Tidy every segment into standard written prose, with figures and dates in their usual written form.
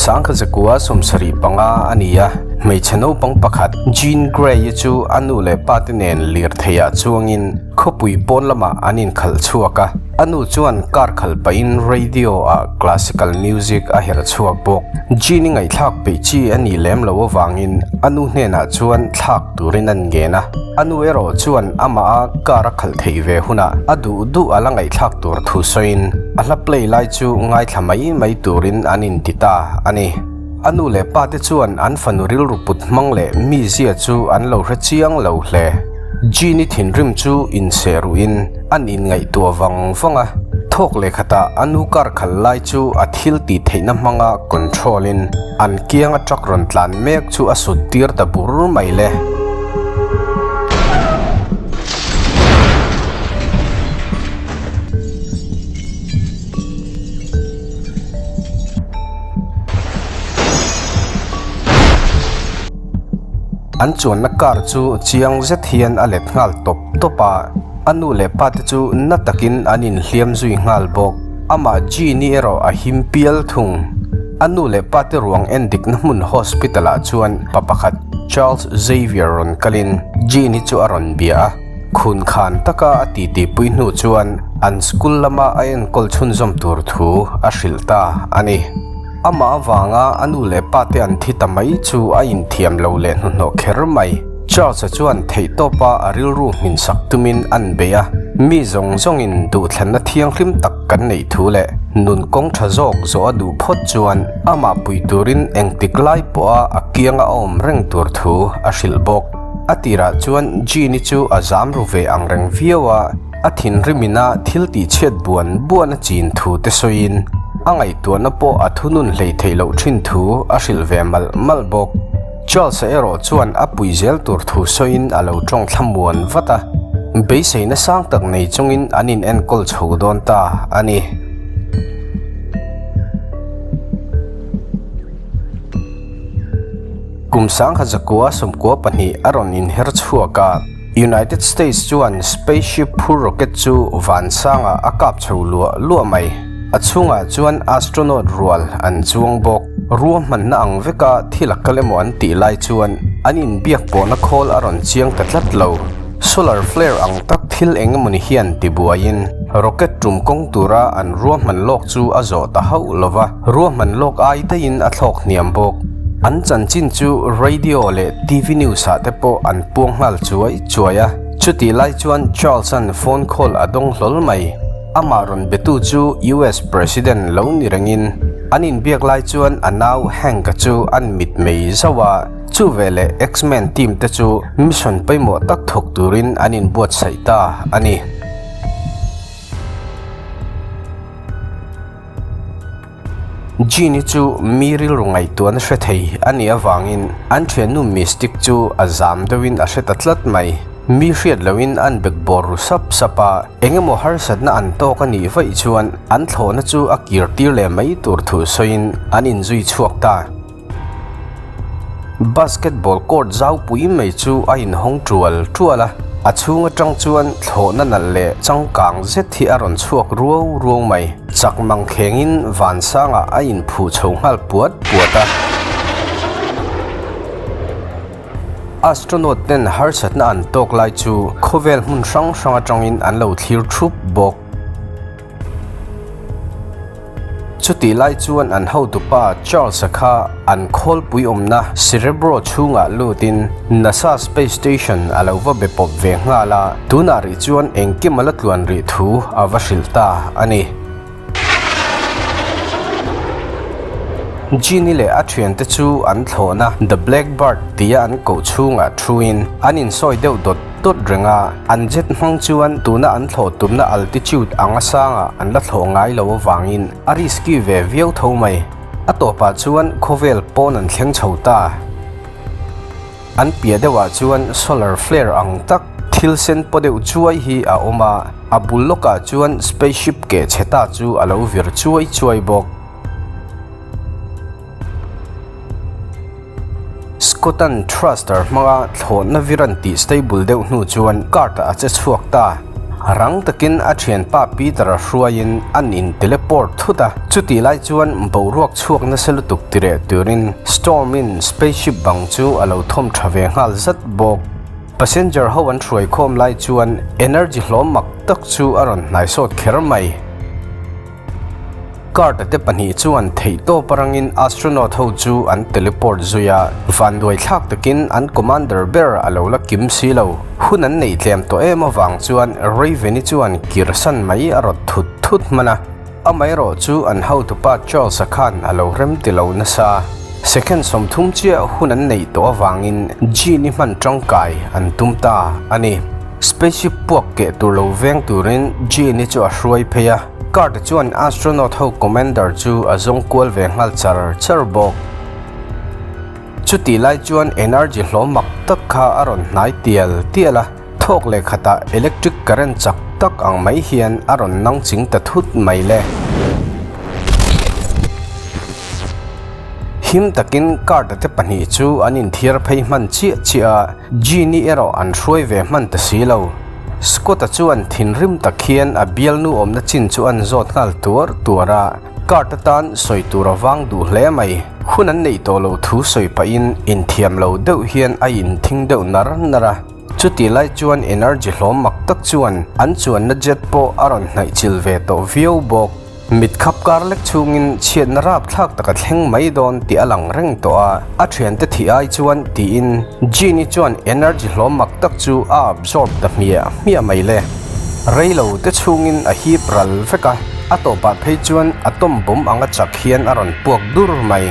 1975 a ni a, hmeichhe naupang pakhat Jean Grey-i chu a nu leh pate nen lirtheiah chuangin khawpui pawn lamah an inkhalh chhuak a. A nu chuan car khalh pahin radio-ah classical music a herh chhuak bawk. Jean-i ngaihthlak peih chi a nih lem loh avangin a nu hnenah chuan thlak turin an ngen a. A nu erawh chuan amah a car a khalh theih ve hunah a duh duh a la ngaihthlak tur thu sawiin a hla play lai chu ngaithla mai mai turin an inti ta a ni. A nu leh pa te chuan an fanu rilru put hmang leh mizia chu an lo hre chiang lo hle. Jean-i thinrim chu inseh ruhin an inngaihtuah vang vang a, thawk leh khatah a nu car khalh lai chu a thil tih theihna hmanga control in an kianga truck rawn tlan mek chu a sut tir ta bur mai le. An chuanna car chu chiang zet hian a let nghal tawp tawp a, a nu leh pa te chu na takin an inhliam zui nghal bawk. Amah Jean-i erawh a him pial thung. A nu leh pa te ruang en dikna hmun hospital ah chuan pa pakhat Charles Xavier rawn kalin Jean-i chu a rawn bia a. Khun khan taka a titipui hnu chuan an school lama a enkawl chhunzawm tur thu a hrilh ta a ni. Amah avanga a nu leh pa te an thi ta mai chu a inthiam lo leh hnuhnawh kher mai. Charles-a chuan theihtawpa a rilru hminsak tumin an bei a, mi zawng zawngin duhthlanna thianghlim tak kan neih thu leh nun kawng tha zawk zawh a duh phawt chuan amah pui turin engtik lai pawha a kianga a awm reng tur thu a hrilh bawk. A tirah chuan Jean-i chu a zam ru ve ang reng viau a, a thinrim ina thil tihchhiat buan buan a chin thu te sawiin a ngaihtuahna pawh a thunun hlei theih loh thin thu a hrilh ve malh malh bawk. Charles-a erawh chuan a pui zel tur thu sawiin a lo tawng thlamuan vat a, beiseina sang tak nei chungin an inenkawl chho dawn ta a ni. Kum 1992 a rawn inher chhuak a, United States chuan spaceship phur rocket chu vansangah a kap chho luah luah mai. A chhungah chuan astronaut rual an chuang bawk. Ruahmanna ang veka thil a kal emaw an tih lai chuan an inbiak pawhna khawl a rawn chiang ta tlat lo. Solar flare ang tak thil eng emawni hian tibuaiin rocket tum kawng tura an ruahman lawk chu a zawh ta hauh lo va. Ruahman lawk ai daihin a thlawk hniam bawk. An chanchin chu radio leh TV news ah te pawh an puang nghal chuai chuai a. Chutih lai chuan Charles-a'n phone call a dawng hlawl mai. Amah rawn betu chu US President lo ni rengin an inbiak lai chuan a nau Hank-a chu an mit mei zauh a. Chu veleh X-Men team te chu mission pawimawh tak thawk turin an inbuatsaih ta a ni. Jean-i chu mi rilru ngaihtuahna hre thei a nih avangin an thiannu Mystic chu a zam deuhin a hre ta tlat mai. Mi hriat lohin an bek bawr ru sap sap a, eng emaw harsatna an tawk a nih vaih chuan an thlawhna chu a kir tir leh mai tur thu sawiin an inzui chhuak ta. Basketball court zau pui mai chu a inhawng tual tual a, a chhung atang chuan thlawhna nalh leh changkang zet hi a rawn chhuak ruau ruau mai. Chak mang khengin vansangah a inphuh chho nghal puat puat a. Astronaut ten harsatna an tawk lai chu khawvel hmun hrang hrang atangin an lo thlir thup bawk. Chutih lai chuan an hotupa Charles-a kha an khawlpui awmna Cerebro chhungah lutin NASA Space Station a lo va be pawp ve nghal a, tunah rih chuan engkim a la tluan rih thu a va hrilh ta a ni. Jean-i leh a thiante chu an thlawhna The Blackbird tia an koh chhungah thuin an insawi deuh dawt Dawt reng a, an jet hmang chuan tuna an thlawh tumna altitude anga sangah an la thlawh ngai lo avangin a risky ve viau tho mai. A tawpah chuan khawvel pawn an thleng chho ta. An piah deuhah chuan solar flare ang tak thil sen paw deuh chuai hi a awm a, a bul lawkah chuan spaceship keh chhe ta chu a lo vir chuai chuai bawk. Scott-a'n thruster hmanga thlawhna vir an tih stable deuh hnu chuan cart-ah a che chhuak ta. Rang takin a thianpa Peter-a hruaiin an in teleport thut a, chutih lai chuan boruak chhuak nasa lutuk tireh turin Storm-in spaceship bang chu a lo thawm tha ve nghal zat bawk. Passenger ho an hruai khawm lai chuan energy hlawm mak tak chu a rawn hnai sawt kher mai. Carter te pahnih chuan theihtawp arangin astronaut ho chu an teleport zui a, vanduai thlak takin an commander ber a lo la kim si lo. Hun an neih tlem tawh em avang chuan Raven-i chuan kirsan mai a rawt thut thut hman a, amaherawh chu an hotupa Charles-a khan a lo rem ti lo nasa. Second 30 chiah hun an neih tawh avangin Gene-i hman tangkai an tum ta a ni. Spaceship puak keh tur lo veng turin Gene-i chu a hruai phei a. Carter chuan astronaut ho commander chu a zawng kual ve nghal char char bawk. Chutih lai chuan energy hlawm mak tak kha a rawn hnai tial tial a, thawk leh khatah electric current chak tak ang mai hian a rawn nang ching ta thut mai le. Him takin Carter te pahnih chu an inthiar phei hman chiah chiah a, Gene-i erawh an hruai ve hman ta si lo. Scott-a chuan thinrim tak hian a bialnu awmna chin chu an zawt nghal tuar tuar a, Card atan sawi tur a vang duh hle mai. Hun an neih tawh loh thu sawi pahin inthiam lo deuh hian a inthing deuh nar nar a. Chutih lai chuan energy hlawm mak tak chuan an chuanna jet pawh a rawn hnaih chil ve tawh viau bawk. Mit khap kar lek chhungin chhiatna rapthlak tak a thleng mai dawn tih a lang reng tawh a, a thiante thih ai chuan tiin Genie chuan energy hlawm mak tak chu a absorb ta hmiah hmiah mai le. Reilo te chhungin a hip ral vek a, a tawpah phei chuan atom bomb anga chak hian a rawn puak dur mai.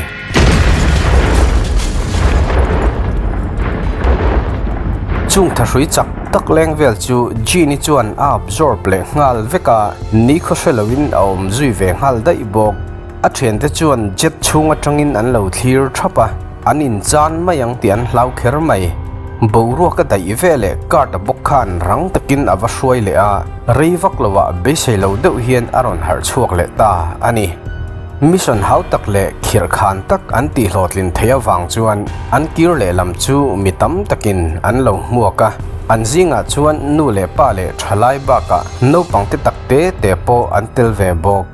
Chung thahrui chak tak leng vel chu Genie chuan a absorb leh nghal vek a, ni khaw hre loin a awm zui ve nghal daih bawk. A thiante chuan jet chhung atangin an lo thlir thap a, an inchan mai ang tih an hlau kher mai. Boruak a daih ve leh cart a bawk khan rang takin a va hruai leh a, rei vak lovah beisei lo deuh hian a rawn harh chhuak leh ta a ni. Mission hau tak leh khirh khan tak an tih hlawhtlin theih avang chuan an kir lehlam chu mi tam takin an lo hmuak a, an zingah chuan nu leh pa leh thalai bakah naupang te tak te te pawh an tel ve bawk.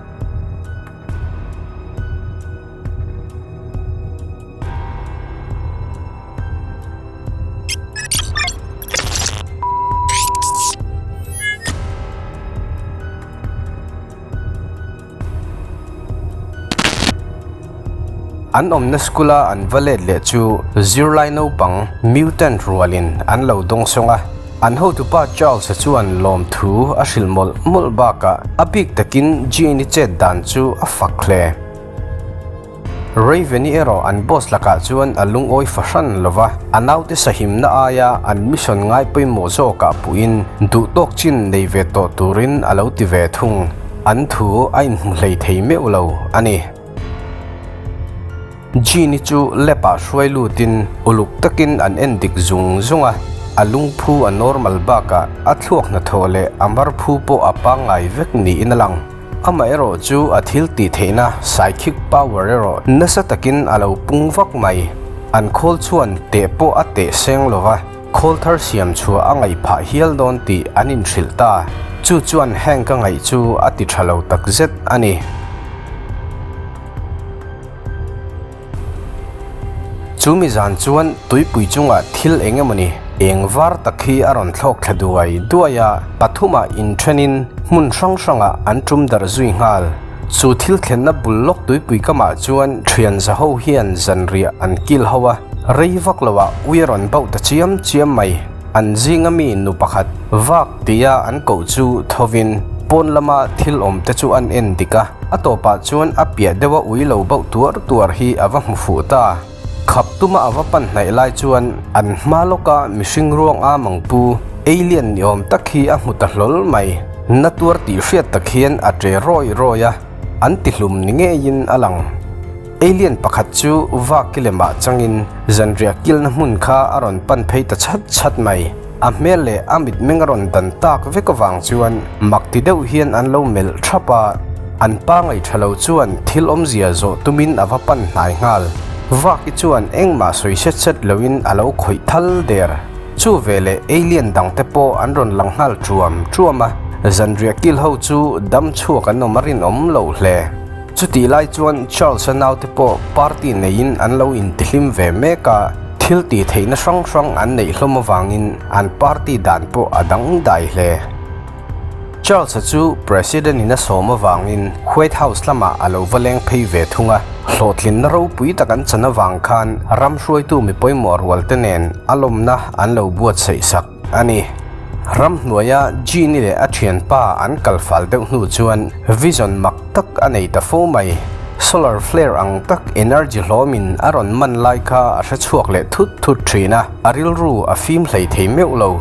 An awmna school a an va let leh chu zirlai naupang mutant rualin an lo dawngsawng a. An hotupa Charles-a chuan lawmthu a hrilh mawlh mawlh bakah a bik takin Jean-i chet dan chu a fak hle. Raven-i erawh an boss lakah chuan a lungawi fahran lo va, a naute sahimna aia an mission ngai pawimawh zawkah puhin duhtawk chin nei ve tawh turin a lo ti ve thung. An thu a inhmu hlei thei meuh lo a ni. Jean-i chu lab-ah hruai lutin uluk takin an en dik zung zung a, a lungphu a normal bakah a thluak hnathawh leh a marphu pawh a pangngai vek niin a lang. Amaherawh chu a thil tih theihna psychic power erawh nasa takin a lo pung vak mai. An khawl chuan teh pawh a teh seng lo va, khawl thar siam chhuah a ngaih phah hial dawn tih an inhrilh ta. Chu chuan Hank a ngaih chu a ti tha lo takzet a ni. Chu mi zan chuan tuipui chungah thil eng emawni eng var tak hi a rawn thlawk thla duai duai a, pathumah inthenin hmun hrang hrangah an tum darh zui nghal. Chu thil thlenna bul lawk tuipui kamah chuan thian za ho hian zanriah an kil ho a, rei vak loah ui a rawn bauh ta chiam chiam mai. An zinga mi nu pakhat vak tia an koh chu thovin pawn lama thil awm te chu an en dik a, a tawpah chuan a piah deuha ui lo bauh tuar tuar hi a va hmu fuh ta. Khap tuma a va pan hnaih lai chuan an hma lawka mihring ruang am ang pu alien ni awm tak hi a hmu ta hlawl mai. Na tuar tih hriat tak hian a ṭe rawi rawi a, an tihlum ni ngeiin a lang. Alien pakhat chu vak ki lemah changin zanriah kilna hmun kha a rawn pan phei ta chhat chhat mai. A hmel leh a mitmeng a rawn dan tak vek avang chuan mak ti deuh hian an lo melh thap a. An pa ngaihṭha lo chuan thil awmzia zawh tumin a va pan hnai nghal. Vaki chuan engmah sawi set set loin a lo khawih thal der. Chu veleh alien dangte pawh an rawn lang nghal ṭuam ṭuam a. Zanriah kil ho chu dam chhuak an awm a rinawm lo hle. Chutih lai chuan Charles-a naute pawh party neiin an lo intihlim ve mek a, thil tih theihna hrang hrang an neih hlawm avangin an party dan pawh a dangdai hle. Charles-a chu President-in a sawm avangin White House lamah a lo va leng phei ve thung a, hlawhtlinna ropui tak an chan avang khan ram hruaitu mi pawimawh rualte nen a lawmna an lo buatsaih sak a ni. Ramhnuaia Jean-i leh a thianpa an kal fal deuh hnu chuan vision mak tak a nei ta fo mai. Solar flare ang tak energy hlawmin a rawn man lai kha a hre chhuak leh thut thut thin a, a rilru a fim hlei thei meuh lo.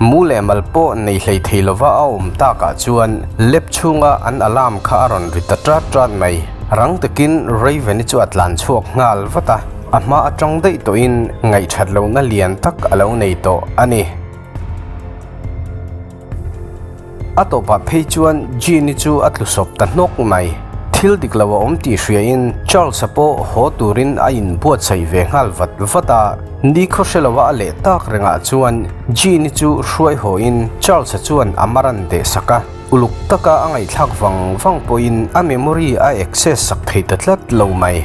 Mu leh mal pawh nei hlei thei lova a awm takah chuan lab chhunga an alarm kha a rawn ri ta ṭat ṭat mai. Rang takin Raven-i chu a tlan chhuak nghal vat a, a hma aṭang daih tawhin ngaihṭhat lohna lian tak a lo nei tawh a ni. A tawpah phei chuan Jean-i chu a tlu sawp ta hnawk mai. Thil dik lo a awm tih hriain Charles-a pawh haw turin a inbuatsaih ve nghal vat vat a. Ni khaw hre lova a leh tak rengah chuan Jean-i chu hruai hawhin Charles-a chuan a maran deh sak a. Uluk taka a ngaihthlak vang vang pawhin a memory a access sak thei ta tlat lo mai.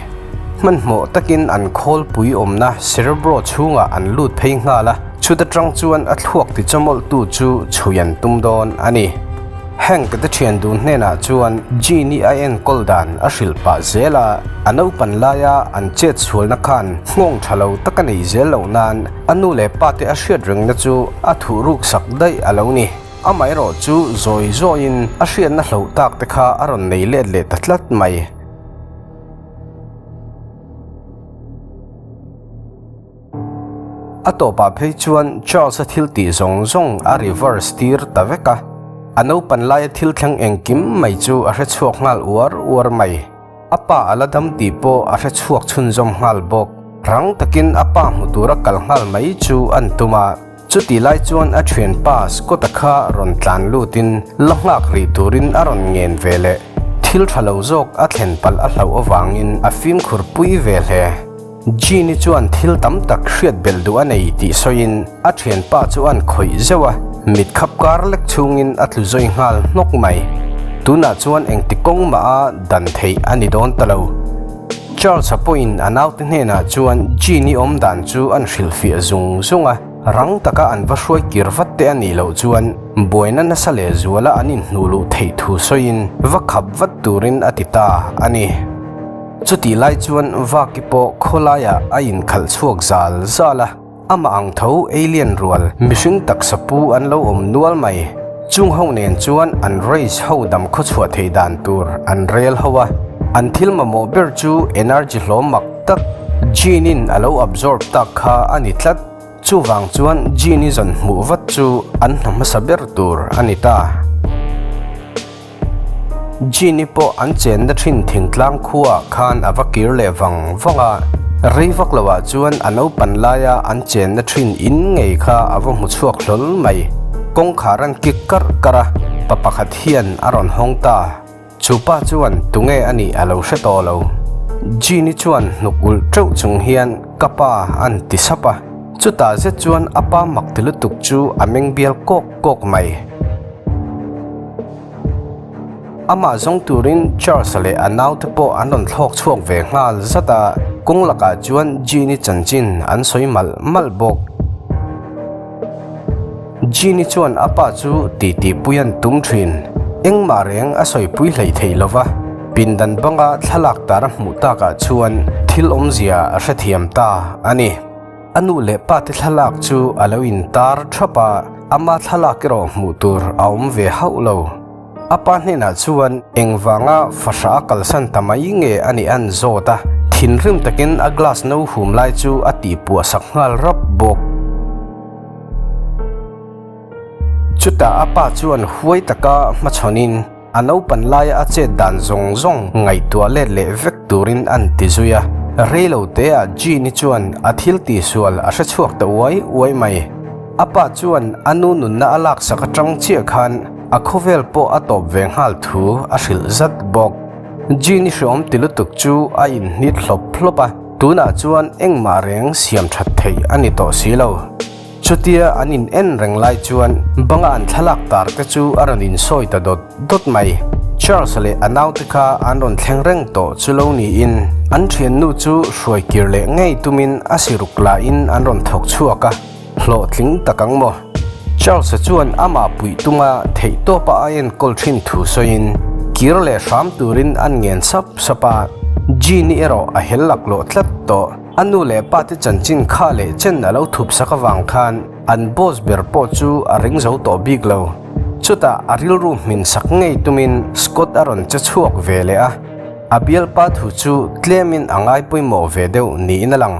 Hmanhmawh takin an khawlpui awmna Cerebro chhungah an lut phei nghal a. Chuta tang chuan a thluak ti chawmawlhtu chu chhui an tum dawn a ni. Hank te thian dun hnenah chuan Jean-i a enkawl dan a hrilh pah zel a, a naupan laia an chet chhualna khan nghawng tha lo tak a nei zel loh nan a nu leh pa te a hriat rengna chu a thuh ruk sak daih a lo ni. Amaherawh chu zawi zawiin a hriatna hloh tak te kha a rawn nei let leh ta tlat mai. A tawpah phei chuan Charles-a thil tih zawng zawng a reverse tir ta vek a, a naupan laia thil thleng engkim mai chu a hre chhuak nghal uar uar mai. A pa a la dam tih pawh a hre chhuak chhunzawm nghal bawk. Rang takin a pa hmu tura kal nghal mai chu an tum a, chutih lai chuan a thianpa Scott-a kha rawn tlan lutin la nghak rih turin a rawn ngen ve leh. Thil tha lo zawk a thlen palh a hlauh avangin a fimkhur pui ve hle. Jean-i chuan thil tam tak hriat belh duh a nei tih sawiin a thianpa chu an khawih zeuh a, mit khap kar lek chungin a tlu zawi nghal hnawk mai. Tunah chuan engti kawng mah a dan theih a ni dawn ta lo. Charles-a pawhin a naute hnenah chuan Jean-i awm dan chu an hrilhfiah zung zung a, rang taka an va hruai kir vat te a nih loh chuan buaina nasa leh zuala an inhnuh luh theih thu sawiin va khap vat turin a ti ta a ni. Chutih lai chuan Vaki pawh khawlaiah a inkhalh chhuak zal zal a, amah ang tho alien rual mihring taksa pu an lo awm nual mai. Chung ho nen chuan an race ho dam khawchhuah theih dan tur an rel ho a, an thil mamawh ber chu energy hlawm mak tak gene in a lo absorb tak kha a ni tlat. Chuvang chuan gene i zawn hmuh vat chu an hna hmasa ber tur a ni ta. Jean-i pawh an chenna thin thingtlang khuaah khan a va kir leh vang vang a, rei vak loah chuan a naupan laia an chenna thin in ngei kha a va hmu chhuak hlawl mai. Kawngkhar an kik karh karh a, pa pakhat hian a rawn hawng ta. Chu pa chuan tunge a nih a lo hre tawh lo. Jean-i chuan hnuk ulh teuh chung hian ka pa an ti sap a, chutah zet chuan a pa mak ti lutuk chu a meng bial kawk kawk mai. Amah zawng turin Charles-a leh a naute pawh an rawn thlawk chhuak ve nghal zat a, kawng lakah chuan Jean-i chanchin an sawi malh malh bawk. Jean-i chuan a pa chu titi pui an tum thin. Engmah reng a sawipui hleih theih lo va, pindan banga thlalak tar a hmuh takah chuan thil awmzia a hrethiam ta a ni. A nu leh pa te thlalak chu a lo intar thap a, ama thlalak erawh hmuh tur a awm ve hauh lo. A pa hnenah chuan engvanga fahra a kalsan ta mai nge a nih an zawt a, thinrim takin a glass no hum lai chu a tihpuah sak nghal rap bawk. Chutah a pa chuan huai taka hmachhawnin, A naupan laia a chet dan zawng zawng ngaihtuah let leh vek turin an ti zui a. Rei lo teah Jean-i chuan a thil tihsual a hre chhuak ta uai uai mai. A pa chuan a nu nunna a laksak atang chiah khan a khawvel pawh a tawp ve nghal thu a hrilh zat bawk. Jean-i hreawm ti lutuk chu a inhnit hlawp hlawp a, tunah chuan engmah reng siam that theih a ni tawh si lo. Chutia an in en reng lai chuan banga an thlalak tar te chu a rawn insawi ta dawt dawt mai. Charles leh a naute kha an rawn thleng reng tawh chu lo niin an thiannu chu hruai kir leh ngei tumin a siruk lahin an rawn thawk chhuak a, hlawhtling tak ang maw? Charles-a chuan amah puih tunga theihtawpa a enkawl thin thu sawiin kir leh hram turin an ngen sap sap a, Jean-i erawh a hel laklawh tlat tawh. A nu leh pa te chanchin kha leh chen a lo thup sak avang khan an boss ber pawh chu a ring zo tawh bik lo. Chutah a rilru hmin sak ngei tumin Scott a rawn che chhuak ve leh a, a bialpa thu chu tlemin a ngai pawimawh ve deuh niin a lang.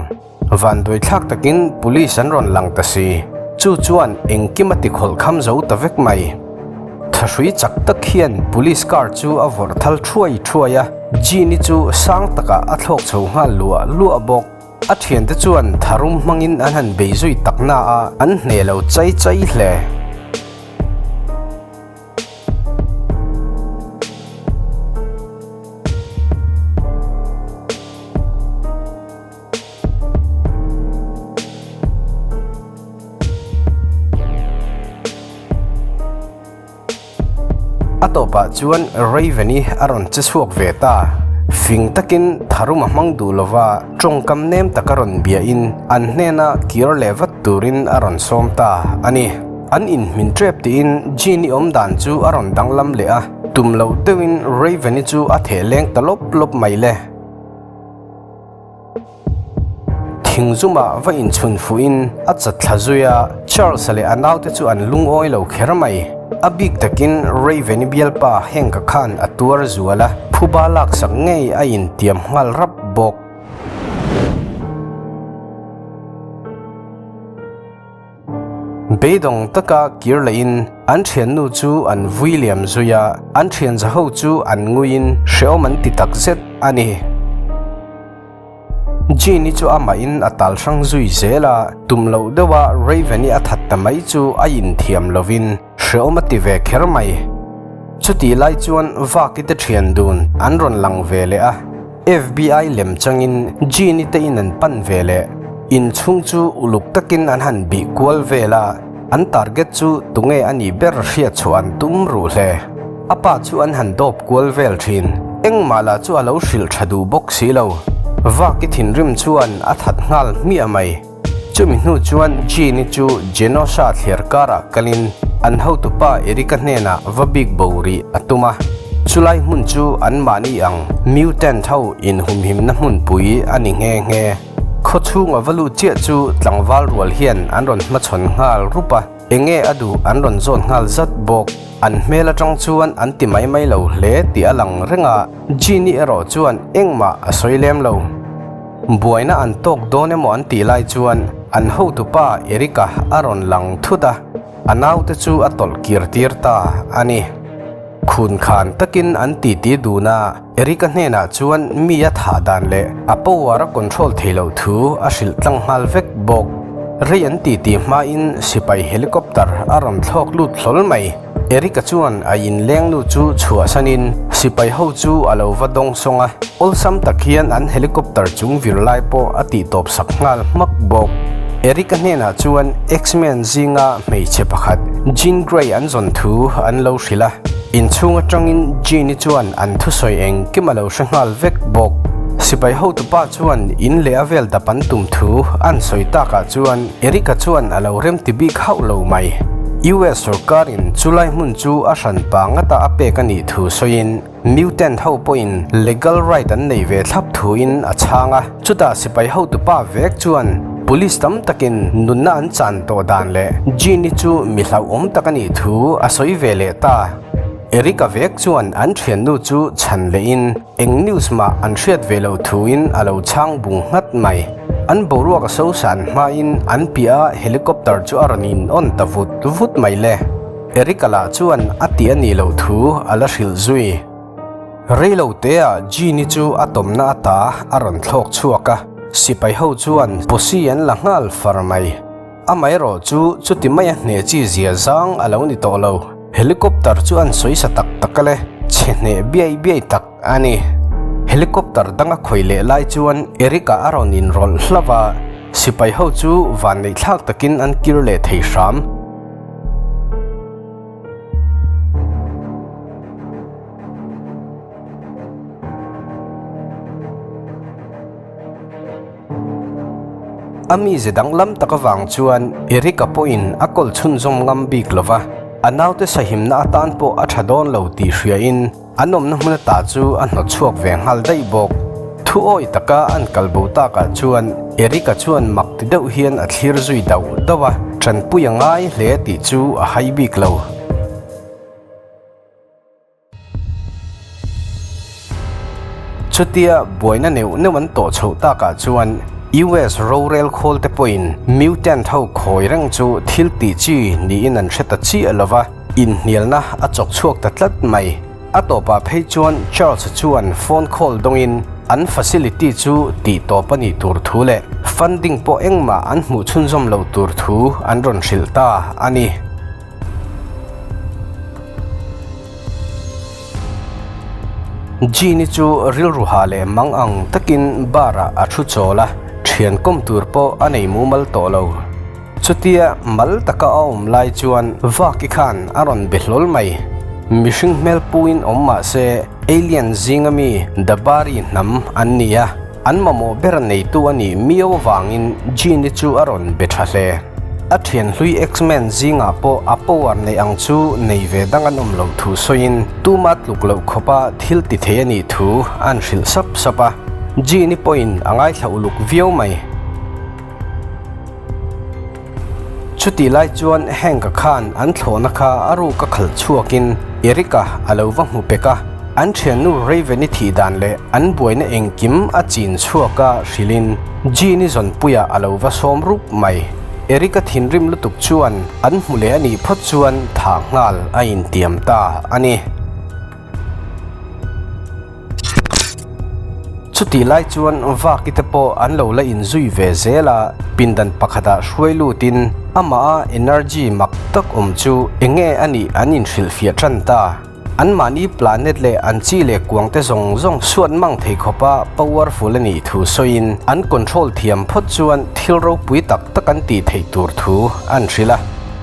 Vanduai thlak takin police an rawn lang ta si. Chu chuan engkim a ti khawlh kham zo ta vek mai. Thahrui chak tak hian police car chu a vawrh thal thuai thuai a, Jean-i chu sang takah a thlawk chho nghal luah luah bawk. A thiante chuan tharum hmangin an han bei zui tak na a, an hneh lo chai chai hle. A tawpah chuan Raven-i a rawn che chhuak ve ta. Fing takin tharum a hmang duh lova tawngkam nem taka rawn biahin an hnena kir leh vat turin a rawn sawm ta a ni. An inhmin tep tiin Jean-i awm dan chu a rawn danglam leh a, tum loh deuhin Raven-i chu a theh leng ta lawp lawp mai le. Thingzumah va inchhun fuhin a chat thla zui a, Charles-a leh a naute chu an lungawi lo kher mai. A bik takin Raven-i bialpa Hank-a khan a tuar zual a, phuba laksak ngei a intiam nghal rap bawk. Beidawng taka kir lehin an thiannu chu an vui liam zui a, an thianza ho chu an nguiin hrehawm an ti tak zet a ni. Jean-i chu amahin a tal hrang zui zel a, tum loh deuha Raven-i a that ta mai chu a inthiam lovin hrehawm a ti ve kher mai. Chutih lai chuan Vaki te thian dun an rawn lang ve leh a. FBI lem changin Jean-i te in an pan ve leh inchhung chu uluk takin an han bih kual vel a, an target chu tunge a nih ber hriat chhuah an tum ruh hle. A pa chu an han dawp kual vel thin. Engmah lah chu a lo hrilh tha duh bawk si lo. Vaki thinrim chuan a that nghal hmiah mai. Chumi hnu chuan Jean-i chu Genosha thliar karah kalin an hotupa Erika hnenah va bik bo rih a tum a. Chulai hmun chu anmahni ang mutant ho inhumhimna hmunpui a ni nghe nghe. Khawchhunga va lut chiah chu tlangval rual hian an rawn hmachhawn nghal rup a, enge a duh an rawn zawn nghal zat bawk. An hmel atang chuan an ti mai mai lo hle tih a lang reng a, Jean-i erawh chuan engmah a sawi lem lo. Buaina an tawk dawn emaw an tih lai chuan an hotupa Erika a rawn lang thut a, a naute chu a tawlh kir tir ta a ni. Khun khan takin an titi dun a, Erika hnenah chuan mi a thah dan leh a power a control thei loh thu a hrilh tlang nghal vek bawk. Rei an titi hmain sipai helicopter a rawn thlawk lut hlawl mai. Erika chuan a inlengnu chu chhuahsanin sipai ho chu a lo va dawng sawng a, awlsam tak hian an helicopter chung vir lai pawh a tihtawp sak nghal hmak bawk. Erika hnenah chuan X-Men zinga hmeichhe pakhat Jean Grey an zawn thu an lo hrilh a, inchhung atangin Jean-i chuan an thusawi engkim a lo hre nghal vek bawk. Sipai hotupa chuan in leh a vel dap an tum thu an sawi takah chuan Erika chuan a lo remti bik hauh lo mai. US sorkarin chulai hmun chu a hran pa ngata a pek a nih thu sawiin mutant ho pawhin legal right an nei ve thlap thuin a chhang a. Chutah sipai hotupa vek chuan police tam takin nunna an chan tawh dan leh Jean-i chu mi hlauhawm tak a nih thu a sawi ve leh ta. Erika vek chuan an thiannu chu chhan lehin Eng news mah an hriat ve lo thuin a lo chhang bung nghat mai. An boruak a so san hmain an piah a helicopter chu a rawn in on ta vut vut mai le. Erika lah chuan a ti a nih loh thu a la hrilh zui. Reilo teah Jean-i chu a tawmna ata a rawn thlawk chhuak a, sipai ho chuan posi an la nghal far mai. Amaherawh chu chuti maia hneh chi zia zang a lo ni tawh lo. Helicopter chu an sawi sa tak tak a le, chhe hneh biai biai tak a ni. Helicopter danga khawi leh lai chuan Eric-a a rawn inrawlh hlauh a. Sipai ho chu vanneihthlak takin an kir leh thei hram. A mize danglam tak avang chuan Eric-a pawhin a kawl chhunzawm ngam bik lo va, a naute sahimna atan pawh a tha dawn lo tih hriain an awmna hmun ata chu a hnawt chhuak ve nghal daih bawk. Thu awi taka an kal bo takah chuan Eric-a chuan mak ti deuh hian a thlir zui dauh dauh a, tanpui a ngai hle tih chu a hai bik lo. Chutia buaina neuh neuh an tawh chhoh takah chuan US rorel khawl te pawhin mutant ho khawi reng chu thil tih chi niin an hre ta chiah lo va, inhnialna a chawk chhuak ta tlat mai. A tawpah phei chuan Charles chuan phone call dawngin an facility chu tih tawp a nih tur thu leh funding pawh engmah an hmuh chhunzawm loh tur thu an rawn hrilh ta a ni. Jean-i chu rilru ha leh mang ang takin bar-ah a thu chawl a, thian kawm tur pawh a nei mumal tawh lo. Chutia mal taka a awm lai chuan Vaki khan a rawn be hlawl mai. Mihring hmel puin awm mah se alien zinga mi Dabari hnam an ni a, an mamawh ber neitu a nih miau avangin Jean-i chu a rawn be tha hle. A thian hlui X-Men zingah pawh a power neih ang chu nei ve dang an awm loh thu sawiin tuma tluk loh khawpa thil ti thei a nih thu an hrilh sap sap a. Jean-i pawhin a ngaithla uluk viau mai. Chutih lai chuan Hank-a khan an thlawhna kha a ruk a khalh chhuakin Eric-a a lo va hmu pek a. An thiannu Raven-i thih dan leh an buaina engkim a chin chhuak a hrilhin Jean-i zawnpuiah a lo va sawm rup mai. Eric-a thinrim lutuk chuan an hmu leh a nih phawt chuan thah nghal a intiam ta a ni. Chutih lai chuan Vaki te pawh an lo la inzui ve zel a, pindan pakhatah hruai lutin amah a energy mak tak awm chu enge a nih an inhrilhfiah tan ta. Anmahni planet leh an chi leh kuang te zawng zawng suat mang thei khawpa powerful a nih thu sawiin an control thiam phawt chuan thil ropui tak tak an tih theih tur thu an hrilh a.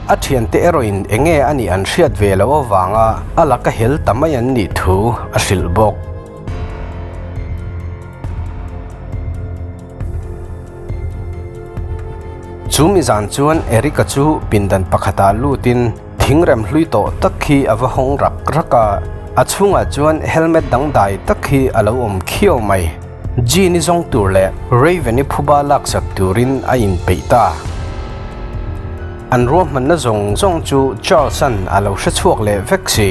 A thiante erawhin enge a nih an hriat ve loh avanga a laka hel ta mai an nih thu a hrilh bawk. Chu mi zan chuan Eric-a chu pindan pakhatah lutin thingrem hlui tawh tak hi a va hawng rak rak a, a chhungah chuan helmet dangdai tak hi a lo awm khiau mai. Jean-i zawng tur leh Raven-i phuba laksak turin a inpeih ta. An ruahmanna zawng zawng chu Charles-a'n a lo hre chhuak leh vek si.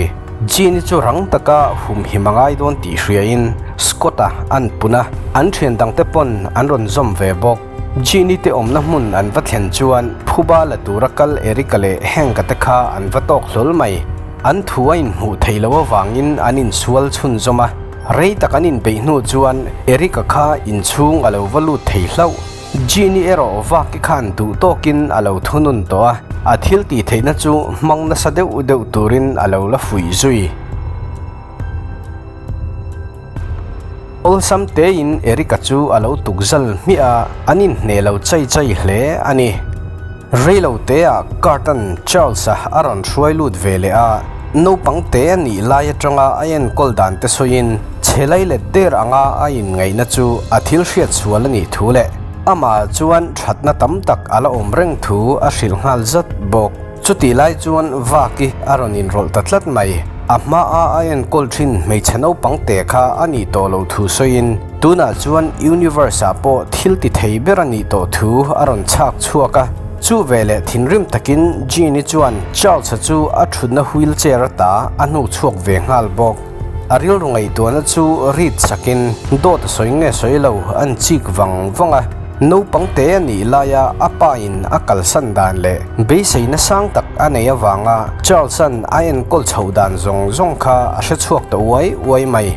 Jean-i chu rang taka humhim a ngai dawn tih hriain Scott-a an pun a, an thian dangte pawn an rawn zawm ve bawk. Jean-i te awmna hmun an va thlen chuan phuba la tura kal Eric-a leh Hank-a te kha an va tawk hlawl mai. An thu a inhmuh theih loh avangin an insual chhunzawm a, rei tak an inbeih hnu chuan Eric-a kha inchhung a lo va lut thei hlauh. Jean-i erawh vak i khan duh tawkin a lo thunun tawh a, a thil tih theihna chu hmang nasa deuh deuh turin a lo la fuih zui. Awlsam tein Eric-a chu a lo tuk zal hmiah a, an inhneh lo chai chai hle a ni. Reilo teah Kurt-a'n Charles-a a rawn hruai lut ve leh a, naupang te a nih lai atanga a enkawl dan te sawiin chhe lai let der anga a inngaihna chu a thil hriat sual a nih thu leh amah chuan thatna tam tak a la awm reng thu a hrilh nghal zat bawk. Chutih lai chuan Vaki a rawn inrawlh ta tlat mai. A hmaa a enkawl thin hmeichhe naupang te kha a nih tawh loh thu sawiin Tunah chuan Universe-ah pawh thil ti thei ber a nih tawh thu a rawn chhak chhuak a. Chu veleh thinrim takin Jean-i chuan Charles-a chu a thutna wheelchair ata a hnuh chhuak ve nghal bawk. A rilru ngaihtuahna chu rit sakin dawt a sawi nge sawi lo an chik vang vang a. Naupang te a nih laia a pa-in a kalsan dan leh beiseina sang tak a nei avanga Charles-a'n a enkawl chhoh dan zawng zawng kha a hre chhuak ta uai uai mai.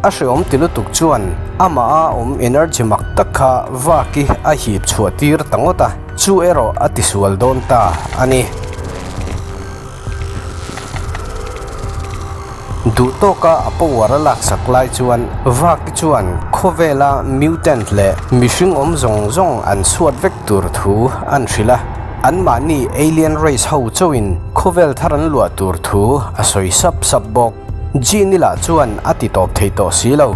A hreawm ti lutuk chuan amah a awm energy mak tak kha vaki a hip chhuah tir ta ngawt a, chu erawh a tisual dawn ta a ni. Duh tawka a power a laksak lai chuan Vaki chuan khawvela mutant leh mihring awm zawng zawng an chhuat vek tur thu an hrilh a, anmahni alien race ho chauhin khawvel thar an luah tur thu a sawi sap sap bawk. Genie lah chuan a ti tawp thei tawh si lo.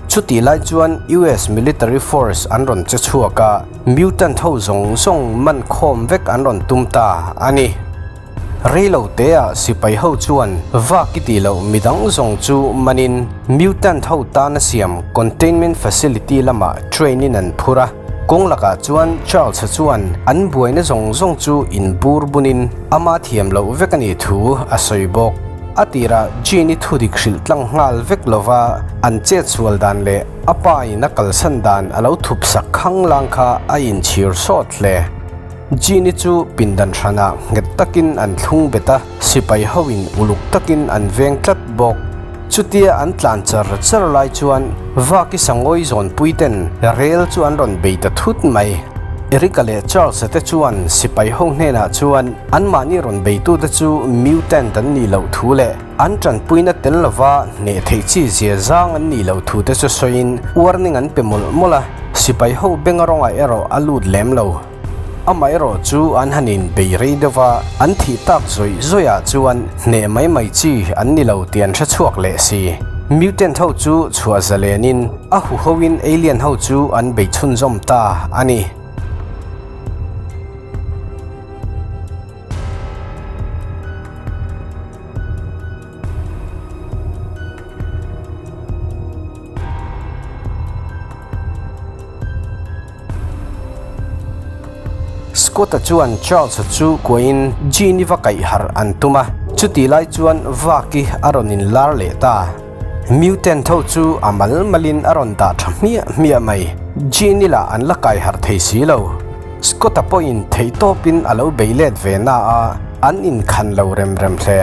Chutih lai chuan US military force an rawn che chhuak a, mutant ho zawng zawng man khawm vek an rawn tum ta a ni. Rei lo teah sipai ho chuan vak i tih loh midang zawng chu manin mutant ho tana siam containment facility lamah train in an phur a. Kawng lakah chuan Charles-a chuan an buaina zawng zawng chu inbur bunin ama thiam loh vek a nih thu a sawi bawk. A tirah Jean-i thudik hrilh tlang nghal vek lova an chetsual dan leh a pa in a kalsan dan a lo thup sak khanglang kha a inchhir sawt hle. Jean-i chu pindan hranah nghet takin an thlung bet a, sipai hoin uluk takin an veng tlat bawk. Chutia an tlan char char lai chuan Vaki sangawi zawnpui ten rel chu an rawn bei ta thut mai. Eric-a leh Charles-a te chuan sipai ho hnenah chuan anmahni rawn beitute chu mutant an nih loh thu leh an tanpuina tel lova hneh theih chi zia zang an nih loh thu te chu sawiin warning an pe mawlh mawlh a. Sipai ho benga rawngah erawh a lut lem lo. Amaherawh chu an han in bei rei deuh va, an thih tak zawih zawih ah chuan hneh mai mai chi an ni lo tih an hre chhuak leh si. Mutant ho chu chhuah zalen in a huho in alien ho chu an bei chhunzawm ta a ni. Scott-a chuan Charles-a chu kuahin Jean-i va kaih harh an tum a, chutih lai chuan Vaki a rawn inlar leh ta. Mutant ho chu a mal malin a rawn dah tha hmiah hmiah mai. Jean-i lah an la kai harh thei si lo. Scott-a pawhin theihtawpin a lo bei let ve na a, an inkhan lo rem rem hle.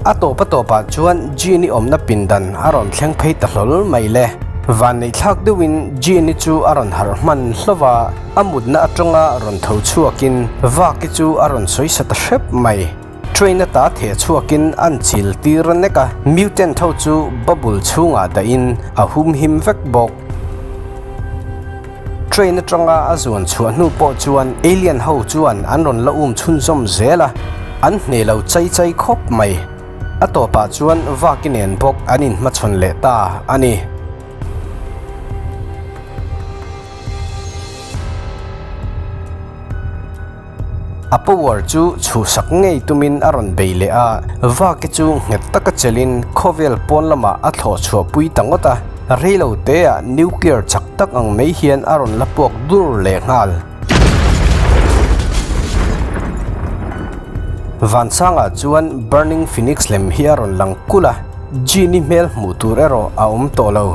A tawp a tawpah chuan Jean-i awmna pindan a rawn thleng phei ta hlawl mai le. Vanneihthlak deuhin Jean-i chu a rawn harh hman hlauh a, a mutna atanga rawn tho chhuakin Vaki chu a rawn sawi sa ta hrep mai. Train ata theh chhuakin an chil tir nek a, mutant ho chu bubble chhungah dahin a humhim vek bawk. Train atanga a zuan chhuah hnu pawh chuan alien ho chuan an rawn la um chhunzawm zel a, an hneh lo chai chai khawp mai. A tawpah chuan vaki nen bawk an inhmachhawn leh ta a ni. A power chu chhuhsak ngei tumin a rawn bei leh a, vaki chu nghet taka chelin khawvel pawn lamah a thlawh chhuahpui ta ngawt a, reilo teah nuclear chak tak ang mai hian a rawn la puak dur leh nghal. Vansangah chuan Burning Phoenix lem hi a rawn lang kulh a, Genie hmel hmuh tur erawh a awm tawh lo.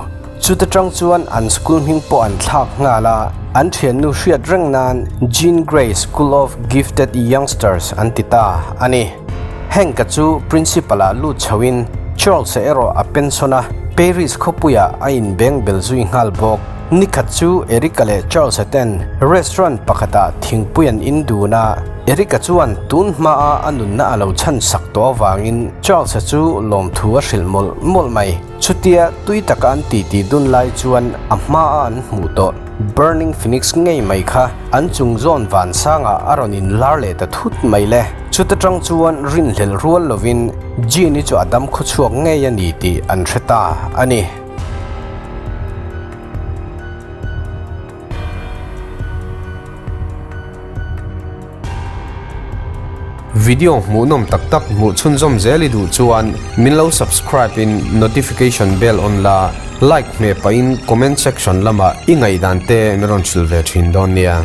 Chuta tang chuan an school hming pawh an thlak nghal a, an thiannu hriat reng nan Jean Grey School of Gifted Youngsters an ti ta a ni. Hank-a chu principal-ah lut chhoin Charles-a erawh a pension a, Paris khawpuiah a inbeng bel zui nghal bawk. Nikhat chu Eric-a leh Charles-a ten restaurant pakhatah thingpui an in dun a, Eric-a chuan tun hmaa a nunna a lo chhan sak tawh avangin Charles-a chu lawmthu a hrilh mawlh mawlh mai. Chutia tui taka an titi dun lai chuan a hmaa an hmuh tawh Burning Phoenix ngei mai kha an chung zawn vansangah a rawn inlar leh ta thut mai le. Chuta tang chuan rinhlelh rual lovin Jean-i chu a dam khawchhuak ngei a ni tih an hre ta a ni. Video hmuhnawm tak tak hmuh chhunzawm zel i duh chuan min lo subscribe in notification bell on la, like hmeh pahin comment section lamah i ngaihdan te min rawn hrilh ve thin dawn nia.